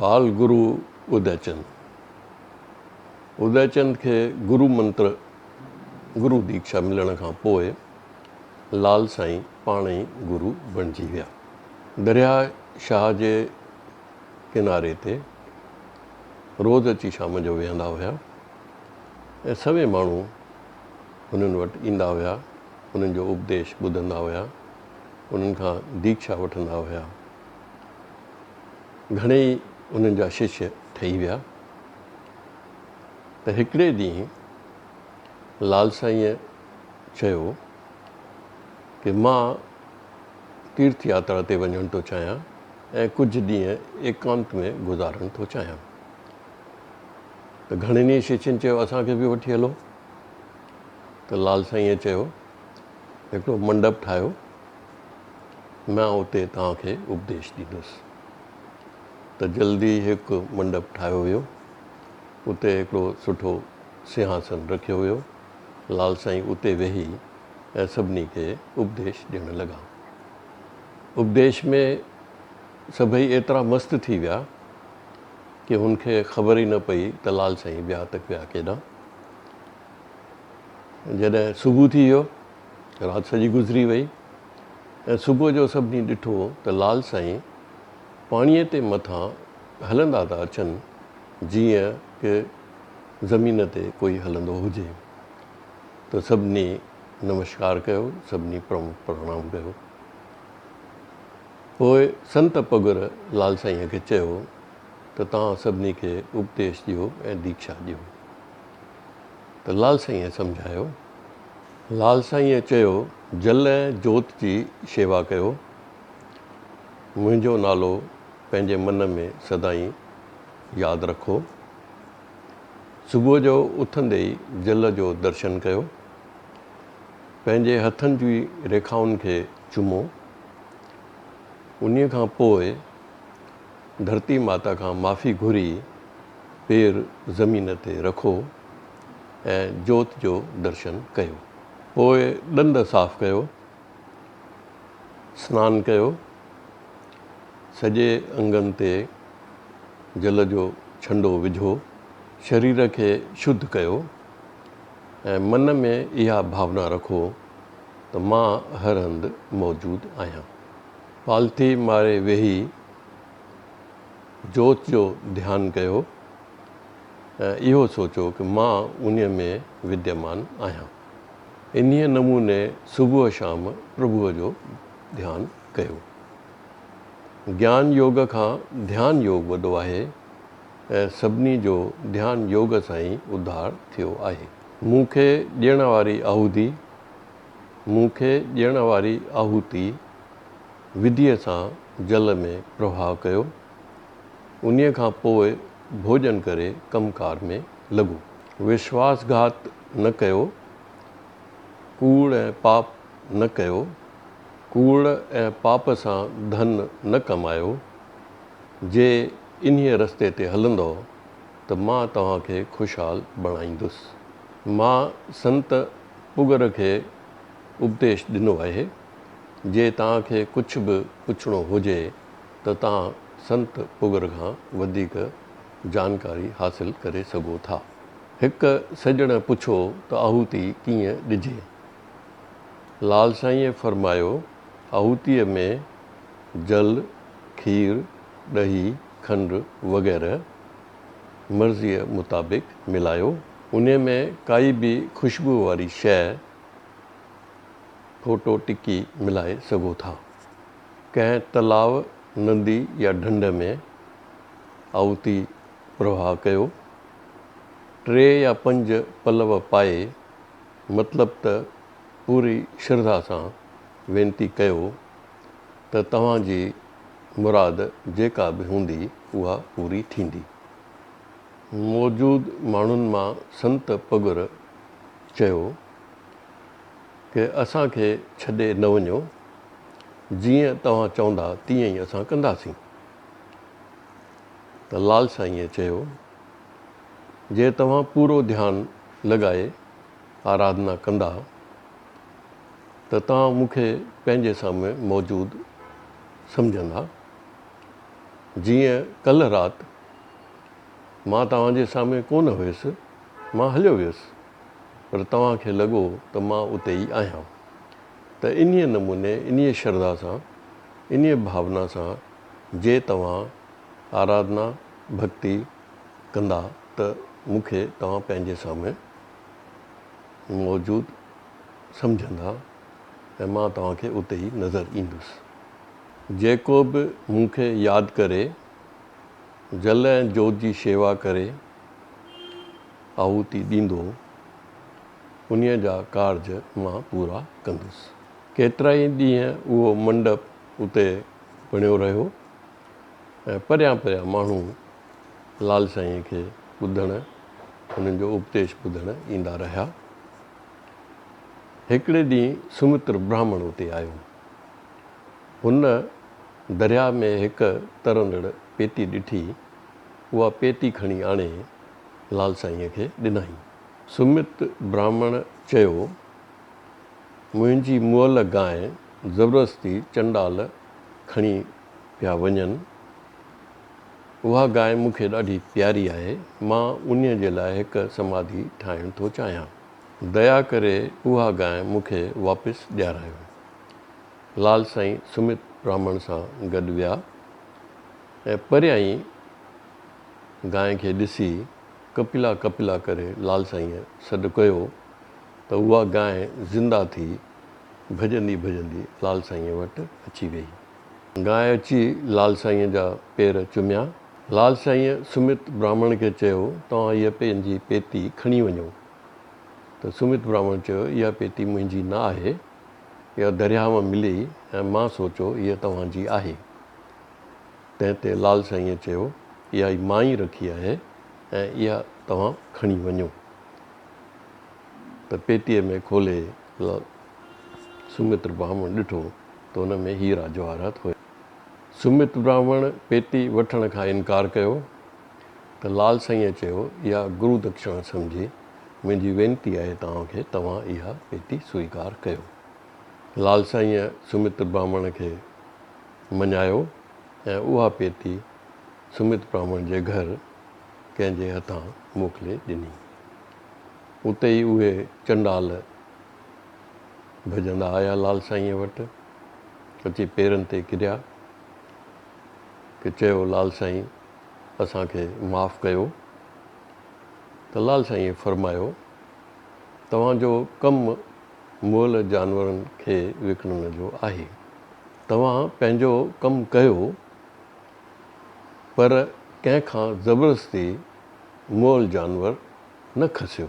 بال گرو اديچند، اديچند کي گرو منتر، گرو ديکشا ملڻ کان پوء لال سائين پاڻ ئي گرو بڻجي ويا. درياهه شاهه جي ڪناري تي روز اچي شام جو ويهندا هيا ۽ سوين ماڻهو هنن وٽ ايندا هيا، هنن جو اپديش ٻڌندا هيا، انهن کان ديکشا وٺندا هيا. گهڻيئي انهن جا ششيه ٺهي ويا ته هڪڙي ڏينهن لال سائينء چيو ڪي مان تيرٿ ياترا تي وڃڻ ٿو چاهيان ۽ ڪجهه ڏينهن ايڪانت ۾ گذارڻ ٿو چاهيان. ته گهڻن ئي ششين چيو اسان کي به وٺي هلو. ته لال سائينء چيو هڪڙو منڊپ ٺاهيو مان اتي توهان کي اپديش ڏيندس. ته جلدي هڪ منڊپ ٺاهيو ويو. اتي هڪڙو سٺو سنهاسن رکيو ويو. لال سائين اتي ويهي ۽ سڀني کي اپديش ڏيڻ لڳا. اپديش ۾ سڀئي ايترا مست ٿي ويا ڪي هن کي خبر ئي نه پئي ته لال سائين ويا ته ويا ڪيڏانهن. جڏهن صبح ٿي ويو، رات سڄي گذري وئي ۽ صبح جو سڀني ڏٺو ته لال سائين پاڻيء تي مٿان هلندا ٿا اچن جيئن ڪه زمين تي ڪوئي هلندو هجي. ته سڀني نمشڪار ڪيو، سڀني پرڻام ڪيو. پوء سنت پگر لال سائينء کي چيو ته توهان سڀني کي اپديش ڏيو ۽ ديکشا ڏيو. ته لال سائينء سمجهايو. لال سائينء چيو، جل ۽ جوت جي شيوا ڪيو. منهنجو نالو پنهنجي من ۾ سدائين ياد رکو. صبح جو اٿندي ئي جل جو درشن ڪيو. پنهنجي هٿن جي ريکائن کي چمو. انهيء کان پوء ڌرتي ماتا کان معافي گهري پير زمين تي رکو ۽ جوت جو درشن ڪيو. پوء ڏند صاف ڪيو، سنان ڪيو، سڄي انگن تي جل جو ڇنڊو وجهو، شرير کي شڌ ڪيو ۽ من ۾ اها ڀاونا رکو ته مان هر هنڌ موجود آهيان. پالٿي ماري ويهي جوت جو ڌيان ڪيو ۽ اهو سوچو ته مان انهيء ۾ وديمان آهيان. انهيء نموني صبح شام پرڀوء جو ڌيان ڪيو. گيان يوگ کان ڌيان يوگ وڏو آهي ۽ سڀني جو ڌيان يوگ سان ئي اڌار ٿيو آهي. مون کي ڏيڻ واري آهودي، مون کي ڏيڻ واري آهوتي وڌيء سان جل ۾ پرواهه ڪيو. انهيء کان پوء ڀوڄن ڪري ڪم ڪار ۾ لڳو. وشواس گهات نه ڪيو، ڪوڙ ۽ پاپ نه ڪيو، ڪوڙ ۽ پاپ سان ڌن نه ڪمايو، جي انهيء رستي تي هلندؤ ته مان توهان کي خوشحال بڻائيندس. مان سنت پگر کي اپديش ڏنو آهي. جي توهان کي ڪجهه به پڇڻو هجي ته توهان سنت پگر کان وڌيڪ جانڪاري حاصل ڪري سگهو ٿا. هڪ سڄڻ پڇيو ته آهوتي ڪيئن ڏجي؟ لال سائينء فرمايو، آهوتيء ۾ جل، کير، ڏهي، کنڊ وغيره مرضيء مطابق ملايو. انهيء ۾ ڪائي به خوشبوء واري شيء ڦوٽو ٽڪي ملائي سگهو ٿا. ڪنهن تلاء، ندي يا ڍنڍ ۾ آهوتي پرواهه ڪيو. ٽي يا پنج پلو پائي مطلب ته پوري شرڌا سان وينتي ڪيو ته توهان جي مراد جيڪا به هوندي اها پوري ٿيندي. موجود ماڻهن مان سنت پگر چيو ڪه اسان کي ڇڏي نه وڃو، جيئن توهان چوندا تيئن ئي اسان ڪنداسين. ته لال سائينء چيو، جي توهان پورو ڌيان لڳائي آراڌنا ڪندا ته توهان مون کي پنهنجي سامهون موجود سمجهندا، جيئن ڪلهه رات مان توهان جي سامهون ڪونه هيس، مان هليو ويس، پر توهان کي لڳو ته مان اتي ئي آهيان. ته انهيء نموني، انهيء شرڌا سان، انهيء ڀاونا سان جي توهان آراڌنا، ڀڳتي، ڪندا ته مون کي توهان پنهنجي سامهون موجود سمجهندا ۽ مان توهان کي اتي ئي نظر ايندس. جيڪو به مون کي ياد ڪري، جل ۽ جوت جي شيوا ڪري آهوتي ڏيندو، انهيء جا ڪارج مان پورا ڪندس. ڪيترائي ڏينهن اهو منڊپ اتي بڻيو رهيو ۽ پريان پريان ماڻهو لال سائينء کي ٻڌڻ، انهن جو اپديش ٻڌڻ ايندا رهيا. هڪڙي ڏينهن سمتر براهمڻ اتي آيو. هن درياء ۾ هڪ ترندڙ پيتي ڏٺي، اها پيتي کڻي آڻي لال سائينء کي ڏنائين. سمت براهمڻ چيو، منهنجي مئل گانء زبردستي چنڊال کڻي پيا وڃن. اها گانء مون کي ڏاڍي پياري آهي، مان انهيء جي لاء هڪ سماڌي ٺاهڻ ٿو چاهيان. ديا ڪري اها گانء مون کي واپس ڏيارايو. لال سائين سمت براهمڻ سان گڏ ويا ۽ پريان ئي گانء کي ڏسي ڪپلا ڪپلا ڪري لال سائينء سڏ ڪيو ته اها گانء زنده ٿي ڀڄندي ڀڄندي لال سائينء وٽ اچي ويئي. گانء اچي لال سائينء جا پير چميا. لال سائينء سمت براهمڻ کي چيو، توهان هيء پنهنجي پيتي کڻي وڃو. ته سمت براهمڻ چيو، اها پيتي منهنجي نه آهي. اها درياهه مان ملي ۽ مان سوچيو هيء توهان جي آهي. تنهن تي لال سائينء چيو، اها ئي مان ئي رکي آهي ۽ اها توهان کڻي وڃو. ته پيتيء ۾ کولي سمت براهمڻ ڏٺو ته ان ۾ هيرا جواهرات هيا. سمت براهمڻ پيتي وٺڻ کان انڪار ڪيو ته لال سائينء چيو، اها گرو دکشڻا سمجهي منهنجي وينتي آهي توهان کي توهان اها پيتي سويڪار ڪيو. لال سائينء سمت براهمڻ کي مڃايو ۽ اها پيتي سمت براهمڻ جي گهر ڪنهن جي هٿان موڪلي ڏني. اتي ئي اهي چنڊال ڀڄندا آيا لال سائينء وٽ، اچي پيرن تي ڪريا ڪي چيو لال سائين اسان کي معاف ڪيو ته لال سائينء فرمايو توهان جو ڪم مئل جانورن کي وڪڻڻ جو آهي. توهان پنهنجو ڪم ڪيو پر ڪنهن کان زبردستي مئل جانور نه کسيو.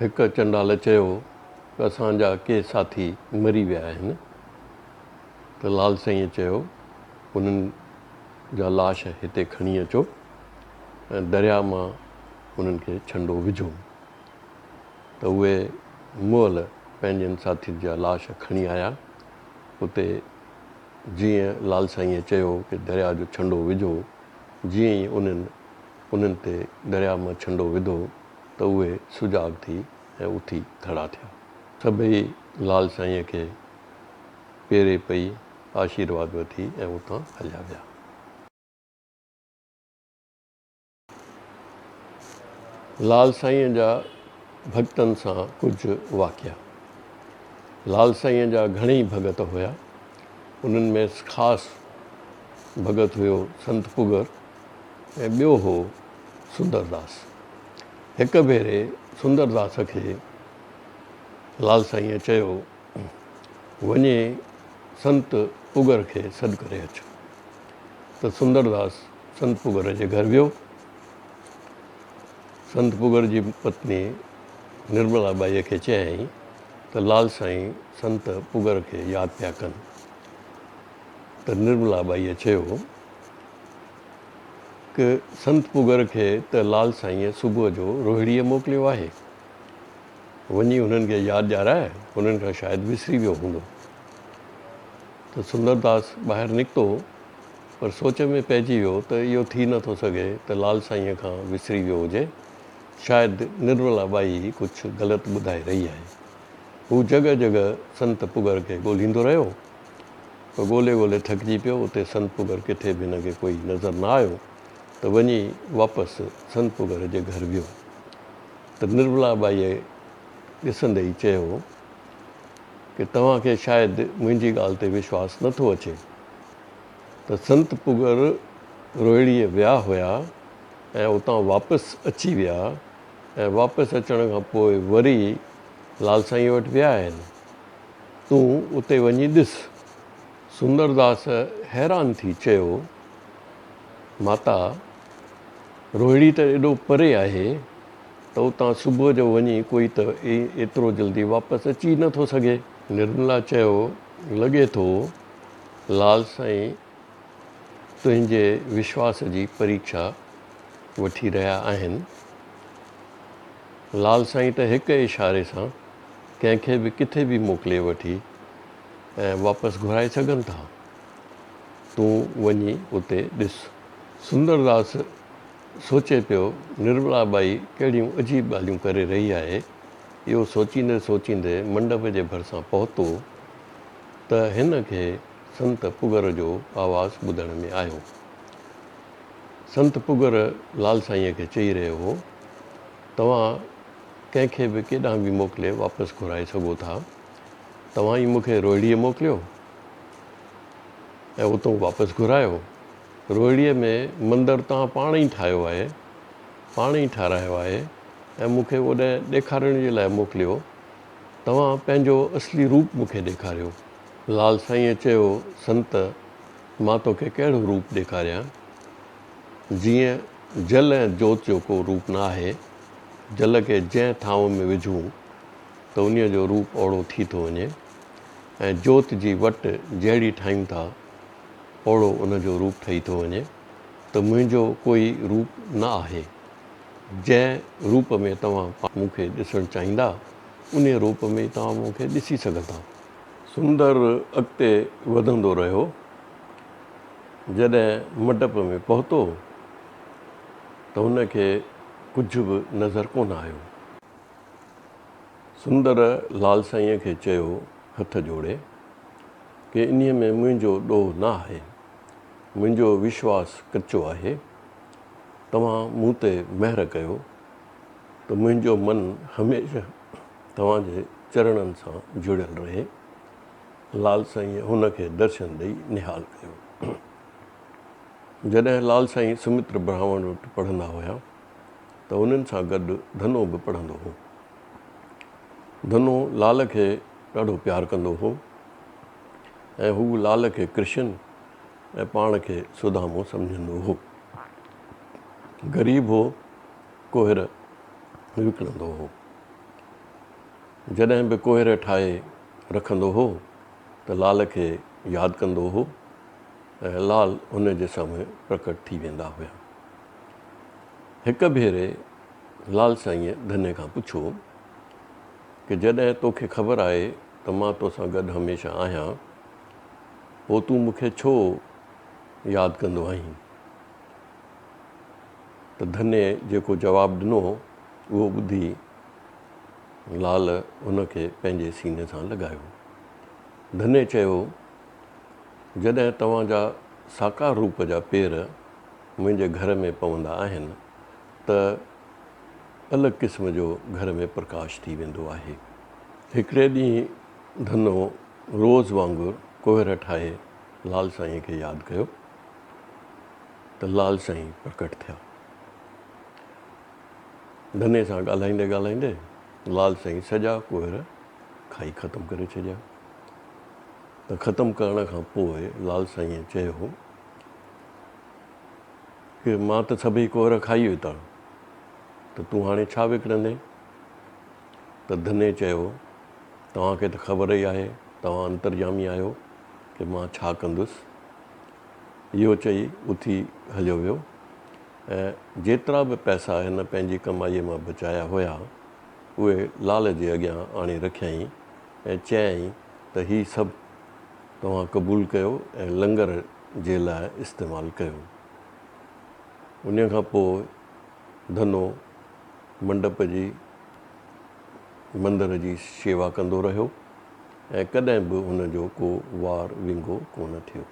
هڪ چنڊال چيو ته اسان جا ڪي ساٿي مري ويا آهن ته لال سائينء چيو انهن جا لاش هتي کڻي اچو ۽ درياء مان انهن کي ڇنڊو وجهو ته اهي مئل پنهنجن ساٿين جا لاش کڻي آيا. اتي جيئن لال سائينء چيو ڪي درياء جو ڇنڊو وجهو جيئن ئي انهن انهن تي درياء مان ڇنڊو وڌو ته اهي سجاڳ ٿي ۽ اٿي کڙا ٿيا. سڀئي لال سائينء کي پيري پئي آشيرواد وٺي ۽ اتان هليا ويا. لال سائينء جا ڀڳتن سان ڪجهه واقعا. لال سائينء جا گهڻيئي ڀڳت هيا. انهن ۾ خاص ڀڳت هيو سنت پگر ۽ ٻيو هو سندرداس. هڪ ڀيري سندرداس کي لال سائينء چيو، وڃي سنت پگر کي سڏ ڪري اچ. ته سندرداس سنت پگر جي گهر ويو. سنت پگر جي پتني نرملا ٻائيء کي چيائين ته لال سائين سنت پگر کي ياد پيا ڪن. ته نرملا ٻائيء چيو ته سنت پگر کي ته لال سائينء صبح جو روهڙيء موڪليو آهي. وڃي هنن کي ياد ڏياراء، هنن کان شايد وسري ويو هوندو. ته سندرداس ٻاهر نڪتو پر سوچ ۾ پئجي ويو ته اهو ٿي نه ٿو سگهي ته لال سائينء کان وسري ويو هجي، شايد نرملا ٻائي ڪجهه غلط ٻڌائي رهي آهي. هو جڳهه جڳهه سنت پگر کي ڳولهيندو رهيو پر ڳولهي ڳولهي ٿڪجي پيو، اتي سنت پگر ڪٿي به هن کي ڪوئي نظر نه آيو. ته وڃي واپس سنت پگر جي گهر ويو ته نرملا ٻائيء ڏسندي ئي چيو ڪي توهان کي شايد منهنجي ڳالهه تي وشواس نه ٿو اچي ته سنت پگر روهڙيء ويا هيا ۽ اتان واپس اچي ويا ۽ واپس اچڻ کان پوء وري لال سائينء وٽ ويا آهن. تون اتي وڃي ڏس. سندرداس حيران ٿي چيو، ماتا، روهڙي ته ايڏو پري آهي ته اتان صبح جو وڃي ڪوئي ته ايترو جلدي واپس اچي ئي نه ٿو سگهي. نرملا چيو، لڳي ٿو لال سائين تنهنجي وشواس جي پريکشا وٺي رهيا آهن. لال سائين ته هڪ اشاري سان ڪنهن کي به ڪٿي به موڪلي وٺي ۽ واپس گهرائي سگهن ٿا. تون وڃي اتي ڏس. سندرداس سوچي پيو، نرملا ٻائي ڪهڙيون عجيب ڳالهيون ڪري رهي آهي. اهو سوچيندي سوچيندي منڊپ جي ڀرسان پهتو ته هن کي سنت پگر جو آواز ٻڌڻ ۾ آيو. سنت پگر لال سائينء کي چئي رهيو هو، توهان ڪنهن کي به ڪيڏانهن به موڪلي واپس گهرائي سگهو ٿا. توهان ئي مون کي روهڙيء موڪليو ۽ اتئون واپس گهرايو. روهڙيء ۾ مندر توهان پاڻ ئي ٺاهيو آهي، پاڻ ئي ٺارايو آهي ۽ مون کي اوڏانهن ڏيکارڻ جي لاء موڪليو. توهان پنهنجو اصلي روپ مون کي ڏيکاريو. لال سائينء چيو، سنت، مان توکي ڪهڙو روپ ڏيکاريان؟ جيئن جل ۽ جوت جو ڪو روپ نه آهي، جل کي جنهن ٿانو ۾ وجهون ته انهيء جو روپ اوڙو ٿي ٿو وڃي ۽ جوت جي وٽ جهڙي ٺاهيون ٿا اوڙو ان جو روپ ٺهي ٿو وڃي ته منهنجو ڪوئي روپ نه آهي. جنهن روپ ۾ توهان مون کي ڏسڻ چاهيندا، انهيء روپ ۾ ئي توهان مون کي ڏسي سگهندا. سندر اڳتي وڌندو رهيو. جڏهن منڊپ ۾ پهتو ته هن کي ڪجهه به نظر ڪونه آيو. سندر لال سائينء کي چيو هٿ جوڙي ڪي انهيء ۾ منهنجو ڏوهه نه آهي. منهنجو وشواس ڪچو آهي. توهان مون تي مهر ڪيو ته منهنجو من هميشه توهان جي چرڻن سان جڙيل رهي. لال سائينء هن کي درشن ڏئي نهال ڪيو. جڏهن لال سائين سمتر براهمڻ وٽ پڙهندا هيا ته انهن سان گڏ ڌنو به پڙهندو هو. ڌنو لال کي ڏاڍو پيار ڪندو هو ۽ هو لال کي ڪرشن ۽ پاڻ کي سدامو سمجهندو هو. غريب هو، ڪوهر وڪڻندو هو. جڏهن به ڪوهر ٺاهي رکندو هو ته لال کي ياد ڪندو هو ۽ لال هن جي سامهون پرڪٽ ٿي ويندا هيا. هڪ ڀيري لال سائينء ڌني کان پڇيو ڪه جڏهن توکي خبر آهي ته مان توسان گڏ هميشه آهيان پوء تون مون کي ڇو ياد ڪندو آهين؟ ته ڌني جيڪو جواب ڏنو اهو ٻڌي لال هن کي پنهنجي سيني سان لڳايو. ڌني چيو، جڏهن توهان جا ساڪار روپ جا پير منهنجي گهر ۾ پوندا آهن ته الڳ قسم جو گهر ۾ پرڪاش ٿي ويندو آهي. هڪڙي ڏينهن ڌنو روز وانگر ڪوهر ٺاهي لال سائينء کي ياد ڪيو ته لال سائين پرڪٽ ٿيا. ڌني سان ڳالهائيندي ڳالهائيندي لال سائين سڄا ڪوهر کائي ختم ڪري ڇڏيا ته ختم ڪرڻ کان پوء لال سائينء چيو ڪي مان ته سڀئي ڪوهر کائي وتا ته تون هاڻي ڇا وڪڻندين؟ ته ڌني چيو توهان کي ته خبر ئي آهي توهان انتريامي آهيو ڪي مان ڇا ڪندس. اهو چئي اٿي هليو ويو ۽ جيترا به پئسا هن پنهنجي ڪمائيء مان بچايا هيا، اهي لال جي اڳيان آڻي رکيائين ۽ چيائين ته هي سڀ توهان قبول ڪيو ۽ لنگر جي لاء استعمال ڪيو. انهيء کان پوء ڌنو منڊپ جي مندر جي شيوا ڪندو رهيو ۽ ڪڏهن به هن جو ڪو وار ونگو ڪونه ٿيو.